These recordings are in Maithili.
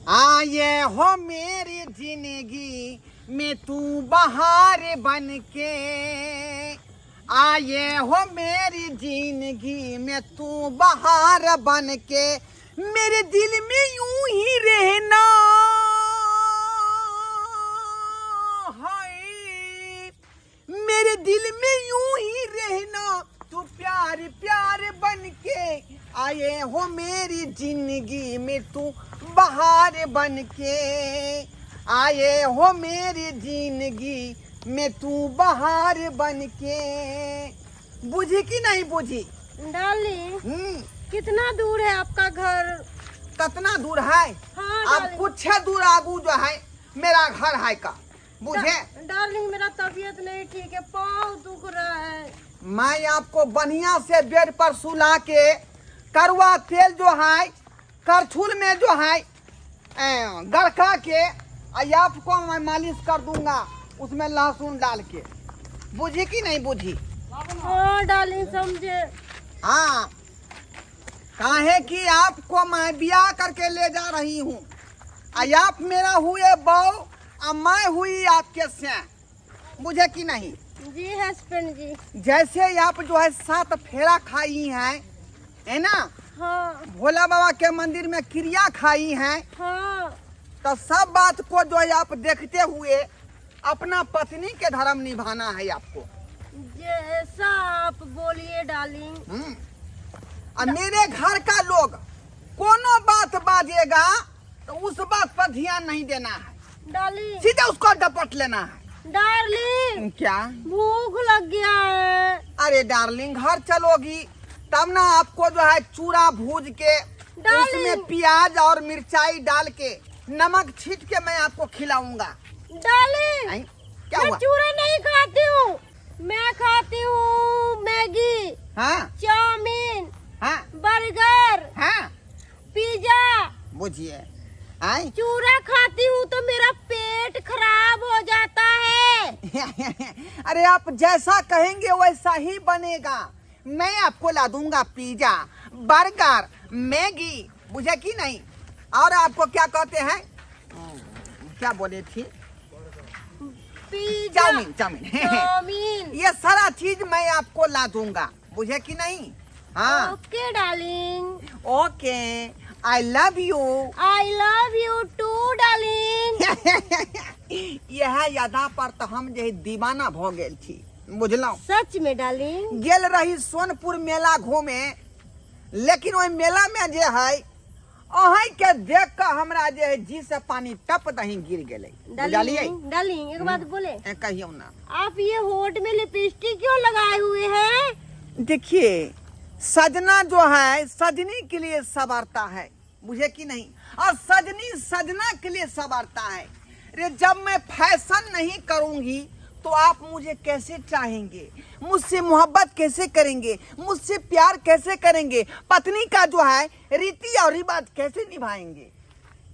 आए हो मेरी जिंदगी में तू बहार बन के, आए हो मेरी जिंदगी में तू बहार बन के, मेरे दिल में यूं ही रहना, हाय मेरे दिल में यूं ही रहना, तू प्यार प्यार बन के आए हो मेरी जिंदगी में तू बहार बन के, आए हो मेरी जिंदगी में तू बहार बन के। बुझी कि नहीं बुझी? डार्लिंग, कितना दूर है आपका घर? कितना दूर है? हाँ, अब डार्लिंग। कुछ दूर आगू जो है मेरा घर है का, बुझे? डार्लिंग मेरा तबीयत नहीं ठीक है, पाँव दुख रहा है। मैं आपको बढ़िया से बेड पर सुला के करुआ तेल जो है करछुल में जो है गड़का के आपको मैं मालिश कर दूंगा, उसमें लहसुन डाल के। बुझी कि नहीं बुझी? हाँ डार्लिंग समझे। हाँ, काहे कि आपको मैं ब्याह करके ले जा रही हूँ, आप मेरा हुए बहू और मैं हुई आपके से, बुझे कि नहीं? जी हस्बैंड जी। जैसे आप जो है 7 फेरा खाई हैं, है ना? हाँ। भोला बाबा के मंदिर में क्रिया खाई हैं। हाँ। तो सब बात को जो है आप देखते हुए अपना पत्नी के धर्म निभाना है आपको। जैसा आप बोलिए डार्लिंग। और मेरे घर का लोग कोनो बात बाजेगा तो उस बात पर ध्यान नहीं देना है डार्लिंग, सीधे उसको डपट लेना है। डार्लिंग क्या? भूख लग गया है। अरे डार्लिंग घर चलोगी तब ना आपको जो है चूरा भूज के डार्लिंग। उसमें प्याज और मिर्चाई डाल के नमक छीट के मैं आपको खिलाऊंगा। डार्लिंग, आई? क्या मैं हुआ? चूरा नहीं खाती हूँ, मैं खाती हूँ मैगी, हाँ? चाउमीन, हाँ? बर्गर, हाँ? पिज्जा। बुझिए आई? चूरा खाती हूँ तो मेरा पेट खराब हो जाता है। अरे आप जैसा कहेंगे वैसा ही बनेगा। मैं आपको ला दूंगा पिज्जा, बर्गर, मैगी, बुझे कि नहीं? और आपको क्या कहते हैं, क्या बोले थी? Pizza, chowmein, chowmein, chowmein. ये सारा चीज मैं आपको ला दूंगा, बुझे कि नहीं? हाँ। Okay darling. Okay, I love you. I love you too darling. यह यादा पर तो हम जे दीवाना भ गेल छी, बुझलहुँ? सच में डार्लिंग? गेल रही सोनपुर मेला घूमे, लेकिन ओहि मेला में जे है अहीं के देख के हमरा जे है जी से पानी टप दही गिर गेलै। बुझलियै? डार्लिंग, डार्लिंग एक बात बोले? कहियौ ना। आप ये होठ में लिपस्टिक क्यों लगाए हुए हैं? देखिए सजना जो है सजनी के लिए संवरता है, बुझे कि नहीं? और सजनी सजना के लिए संवरता है। अरे जब मैं फैशन नहीं करूंगी तो आप मुझे कैसे चाहेंगे, मुझसे मोहब्बत कैसे करेंगे, मुझसे प्यार कैसे करेंगे, पत्नी का जो है रीति और रिवाज कैसे निभाएंगे?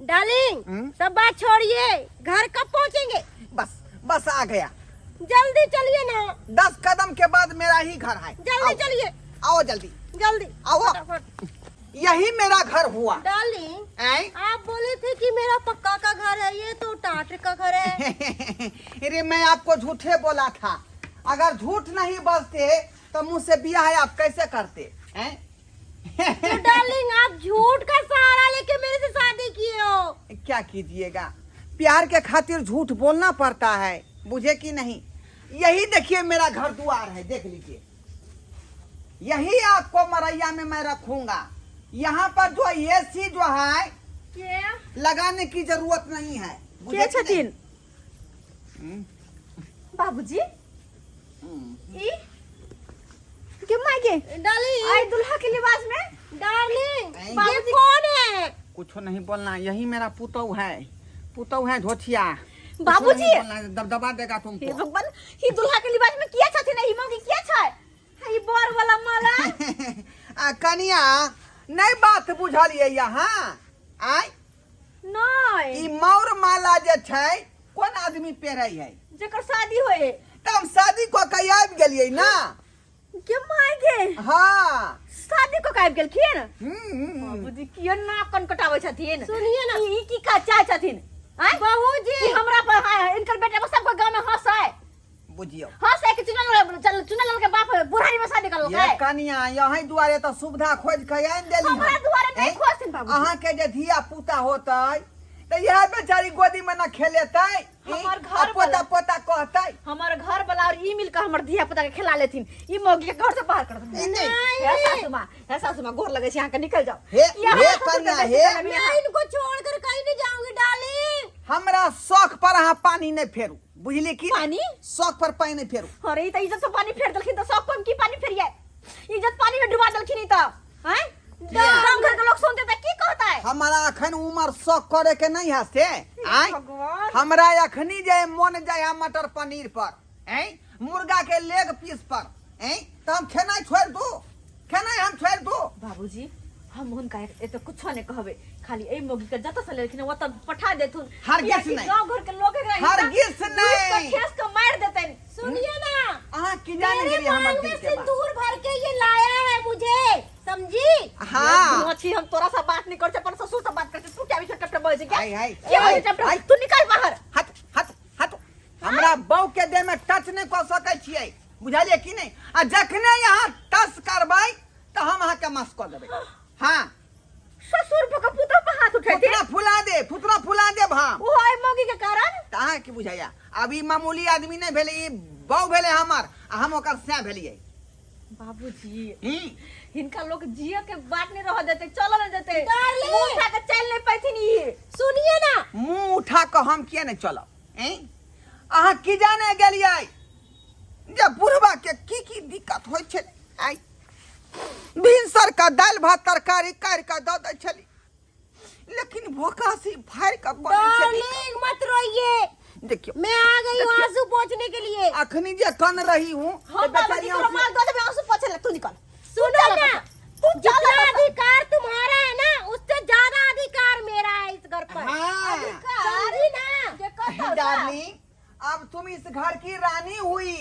डार्लिंग, सब बात छोड़िए, घर कब पहुंचेंगे? बस बस आ गया। जल्दी चलिए ना। 10 कदम के बाद मेरा ही घर है। जल्दी आओ। चलिए। आओ जल्दी। जल्दी। आओ। फटाफट। यही मेरा घर हुआ। डार्लिंग, ऐं? आप बोले थे कि मेरा पक्का का घर है, ये तो टाट का घर है। अरे मैं आपको झूठे बोला था, अगर झूठ नहीं बजते तो मुझसे ब्याह है आप कैसे करते हैं? तो डार्लिंग आप झूठ का सहारा लेके मेरे से शादी किए हो। क्या कीजिएगा, प्यार के खातिर झूठ बोलना पड़ता है, बुझे कि नहीं? यही देखिए मेरा घर द्वार है, देख लीजिए, यही आपको मरैया में मैं रखूंगा। यहाँ पर जो एसी जो है क्या? लगाने की जरूरत नहीं है। बुझे के कि नहीं? छथिन? बाबूजी? ई? के माय के? डार्लिंग। आई दुल्हा के लिबास में? डार्लिंग, ऐं? ये बाबूजी। कौन है? कुछ नहीं बोलना, यही मेरा पुतौ है, पुतौ है धोथिया। बाबूजी। कुछो नहीं बोलना, दबदबा देगा तुमको। हे भगवान, ई दुल्हा के लिबास में किया छथिन? ई मौगी किया छै? ई बर वाला माला। आ, कनिया नहीं बात बुझलियै यहाँ? आय? नहीं। ई मौर माला जे छै कोन आदमी पेरै है? जकर शादी होए। त हम शादी क के आबि गेलियै ना। के माय गे? हाँ। शादी क के आबि गेलखिन? हम्म। बाबूजी किया नाक कन कटाबै छथिन? सुनिए ना। ई की काज छथिन आँय? बहू जी कि हमरा पर हाँ, इनकर बेटा को सबको गांव में हंसाए बुझियौ हंसाए कि चुनल चल चुनल के बाप बुढ़ारी में शादी करलकै ये कनिया यही दुआरे तऽ सुविधा खोज के आनि देली हमरा हन। दुआरे नहीं हैं? खोजथिन बाबूजी। अहाँके जे धिया पुता होतै तऽ इएह बेचारी गोदी में न खेलेतै हैं? हमर घर आ पोता वाला। पोता कहतै हमर घर वाला और ई मिलकर हमर धिया पुता के खिला लेथिन ई मौगी के घर से बाहर कर देथिन नहीं, हे सासू माँ हे सासू माँ गोर लगे छै अहाँ के निकल जाओ हे- किया हे हमरा ससुर के कन्या, बेइज्जती हे। करबै मैं अहाँ? इनको छोड़कर कहीं नहीं जाऊंगी डार्लिंग हमरा शौक पर अहाँ पानी नहि फेरू बुझलियै की पानी? शौक पर पानी नहि फेरू अरे ई त इज्जत से पानी फेर देलखिन त सब कम की पानी फेरिए इज्जत पानी में डुबा देलखिन ई त हैं गांव घर के लोग सुनते त की कहतै हमारा अखन उमर शौक करे के नहीं है से आय भगवान। हमरा अखनी जे मन जाय है मटर पनीर पर ऐं मुर्गा के लेग पीस पर ऐं तऽ हम खेनाइ छोड़ि दू खेनाइ हम छोड़ि दू बाबूजी हम हुनका एते कुछो नहीं कहबे खाली एहि मौगी के जतऽ से लेलखिन ओतऽ पठा देथुन हरगिज कियाकि नहि। गाँव घर के लोग एकरा हिनका हरगिज घुसि नहि। कऽ ठेस के मारि देतनि सुनिए ना अहाँ की जाने मेरे गेलियै हमर मांग दिल में के बात सिंदूर भर के ये लाया है मुझे समझी हाँ छी हम तोरा से बात नहीं करछे अपन ससुर से बात करछे तू क्या बीच टप टप बजै छै क्या हाय, हाय, क्या हाय, बजै टप हाय। टप तू निकल बाहर हट हट हट हमरा बहू के देह में टच नहीं कऽ सकै छियै बुझलियै कि नहि आ जखने यहाँ टच करबै तऽ हम अहाँके मस कऽ देबै हाँ ससुर पर के पुतोह पर हाथ उठेथिन फुतरा फुला दे फुतरा फुला देब हम ओहो एहि मौगी के कारण तऽ अहाँ की बुझाइया अब ई मामूली आदमी नहि भेलै ई बहू भेलै हमर आ हम ओकर सैं भेलियै बाबूजी हम्म। हिनका लोग जिए के बात नहीं रह देते चल नहीं देते डार्लिंग। मुंह उठा के चल नहीं पैथिन ई सुनिए ना मुंह उठा कऽ हम किया नहि चलब ऐं अहाँ की जाने गेलियै जे बुढ़बा के की की दिक्कत होइ छै आइ भिनसर का दालि भात तरकारी काटि कऽ दऽ दै छली लेकिन भोकासी फाड़ि कऽ बनै छली डार्लिंग मत रोइए देखियौ मैं आ गई हूँ देखियो। आंसू पोंछने के लिए अखनी जे कन रही हूँ हम तऽ बाबूजी बेचारी तोरा मार दऽ देबै आंसू पोछे ले तू निकल सुनो ना तू चल जितना अधिकार तुम्हारा है ना उससे ज्यादा अधिकार मेरा है इस घर पर हाँ समझी ना जे कहतौ डार्लिंग अब तुम इस घर की रानी हुई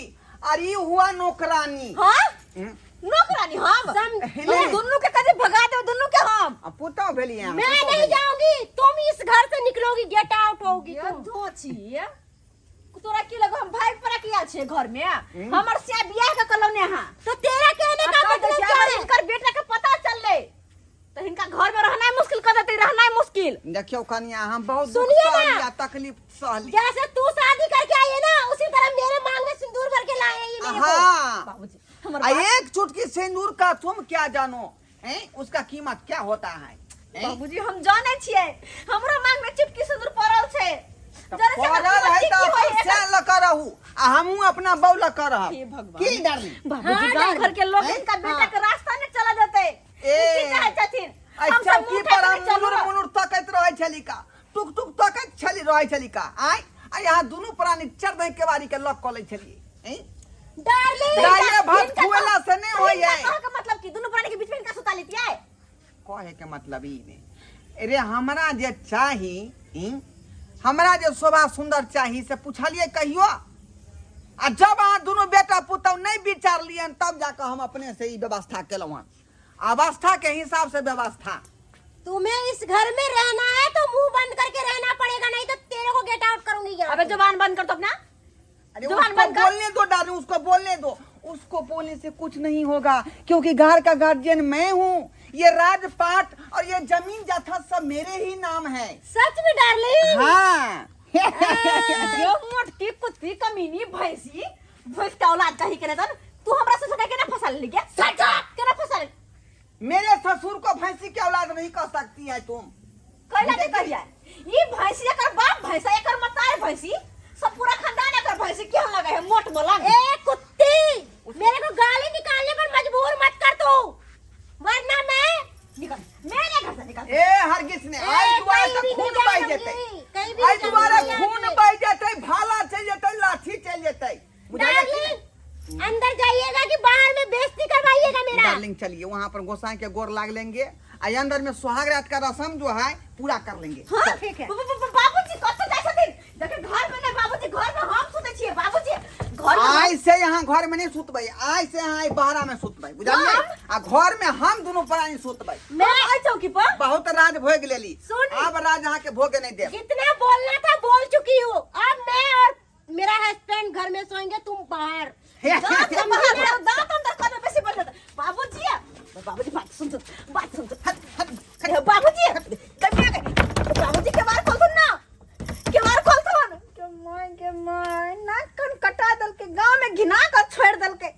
और ये हुआ नौकरानी हां हम्म। नौकरानी हम सम- हम दुन्नू के कदी भगा देब दुन्नू के हम आ पुतहु भेलियै अहाँ, मैं पुतहु नहीं भेलियै। जाऊंगी तुम इस घर से निकलोगी गेट आउट होगी ये तुम धोची तोरा की लगो हम भाग पर किया छे घर में हमर से बियाह के कलौ ने हां तो तेरा कहने का मतलब क्या है हिनकर बेटा के पता चलले तो हिनका घर में रहना मुश्किल कर देते रहना मुश्किल देखियौ कनिया हम बहुत दुख सुनिए ना। सहली आ तकलीफ सहली जैसे तू शादी करके आई है ना उसी तरह मेरे मांग में सिंदूर भर के लाए हैं ये मेरे को हाँ बाबूजी हमर आ एक चुटकी सिंदूर का तुम क्या जानो हैं उसका कीमत क्या होता है हैं? बाबूजी हम जाने छियै हमरो मांग में चुटकी सिंदूर पड़ल छै तऽ जरा से पड़ल है की तऽ की होय अपन सैन लऽ कऽ रहू आ हमहूँ अपना बहू लऽ कऽ हे रहब भगवान। की डार्लिंग बाबूजी हाँ, गांव घर के लोग हैं? इनका बेटा के रास्ता नहीं चला देते ए। की चाहे छथिन आइ हम सब चौकी मुंह पर उठा हम के चलू मुनुर मुनुर तकैत रहै छली का टुक टुक तकैत छली रहै छली का आइ आ यहाँ दुनू प्राणी चढ़ केवाड़ी के लॉक कऽ लै छलियै हैं? डार्लिंग दाइले भात हिनका खुएला से नहि होइए हिनका कहऽ के मतलब की दुनू प्राणी के बीच में हिनका सुता लेतियै कहे के मतलब ई नहि अरे हमरा जे चाही हमरा जे शोभा सुंदर चाही से पुछलियै कहियो आ जब अहाँ दुनू बेटा पुतहु नहि विचारलियनि तब जाकऽ हम अपने से ई व्यवस्था केलहुँ हन अवस्था के हिसाब से व्यवस्था तुम्हें इस घर में रहना है तो मुंह बंद करके रहना पड़ेगा नहीं तो तेरे को गेट आउट करूंगी यहाँ अबे से। जुबान बंद कर तो अपना अरे जुबान उसको बंद कर। बोलने दो डार्लिंग उसको बोलने दो उसको बोलने से कुछ नहीं होगा क्योंकि घर का गार्जियन मैं हूँ ये राजपाट और ये जमीन जाथा सब मेरे ही नाम है सच में डार्लिंग हाँ यो मोटकी कुत्ती कमीनी भैंसी भैंस के औलाद कही के तन तू हमरा ससुर के केना फंसा लेली गे सच केना फंसा लेली मेरे ससुर को भैंसी की औलाद नहीं कह सकती है तुम कैला के कहिया ई भैंसी एकर बाप भैंसा एकर मतार भैंसी सब पूरा खानदान एकर भैंसी केहन लगे है मोट मलंग ए कुत्ती मेरे को गाली निकालने पर मजबूर मत कर तू वरना मैं निकल मेरे घर से निकल ए हरगिज ने ए, आई दुआरे कहीं से भी खून नहीं बह जाऊंगी, जेतै कहीं भी आई नहीं दुआरे जाऊंगी खून यहाँ से। बह जेतै भाला चलि जेतै लाठी चलि जेतै बुझलियै कि नहि? डार्लिंग अंदर जाइएगा कि बाहर में बेइज्जती करवाइएगा मेरा डार्लिंग चलिए वहाँ पर गोसाई के गोर लाग लेंगे आ अंदर में सुहाग रात का रसम जो है पूरा कर लेंगे हाँ ठीक है। बाबूजी कतऽ जाइ छथिन देखे घर में नहीं बाबूजी घर में हम सुतै छियै बाबूजी घर में आय से यहाँ घर में नहीं सुतबै आय से यहाँ बाहरा में सुतबै बुझलियै आ आ घर में हम दुनू प्राणी सुतबै। मैं आई चौकी पर बहुत राज भोग लेली। सुन। अब राज अहाँ के भोगे नहीं देब। जितना बोलना था बोल चुकी हूँ, अब मैं और मेरा हस्बैंड घर में सोएंगे, तुम बाहर। दांत से बाहर जाओ, दांत अंदर कर बेसी बोल जाता। बाबूजी, बाबूजी, बात सुन सुन, बात सुन सुन। हट, हट, हट। ए, बाबूजी कभी आ गए। बाबूजी के बार खोल ना, के बार खोल ना। के my, के my, नाक कन कटा दल के, गांव में घिना कर छोड़ दल के,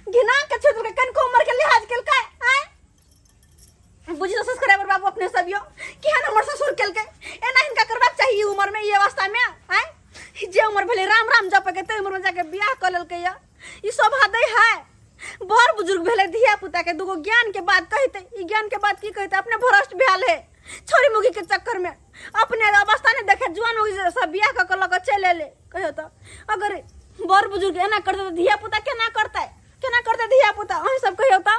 घिना के छोड़ दल के। कन को उम्र के लिहाज केल का आए बुझी तो सब्सक्राइबर बाबू अपने सब यो कि हन हमर ससुर केलकै एना हिनका करबाक चाही ई उम्र में, ई अवस्था में आय जे उम्र भेलै राम राम जपे के, ते उम्र में जाके बियाह कऽ लेलकै या ई शोभा दै है? बड़ बुजुर्ग भेलै, धिया पुता के दूगो ज्ञान के बात कहते, ई ज्ञान के बात की कहते? अपने भ्रष्ट भेल है छोरी मुगी के चक्कर में, अपने अवस्था नहीं देखे, जुआन मुगी सब बियाह कऽ के लऽ कऽ चलि एलै। कहियो तऽ अगर बड़ बुजुर्ग एना करतै तऽ धिया पुता केना करतै? केना करतै धिया पुता? अहीं सब कहियो तऽ।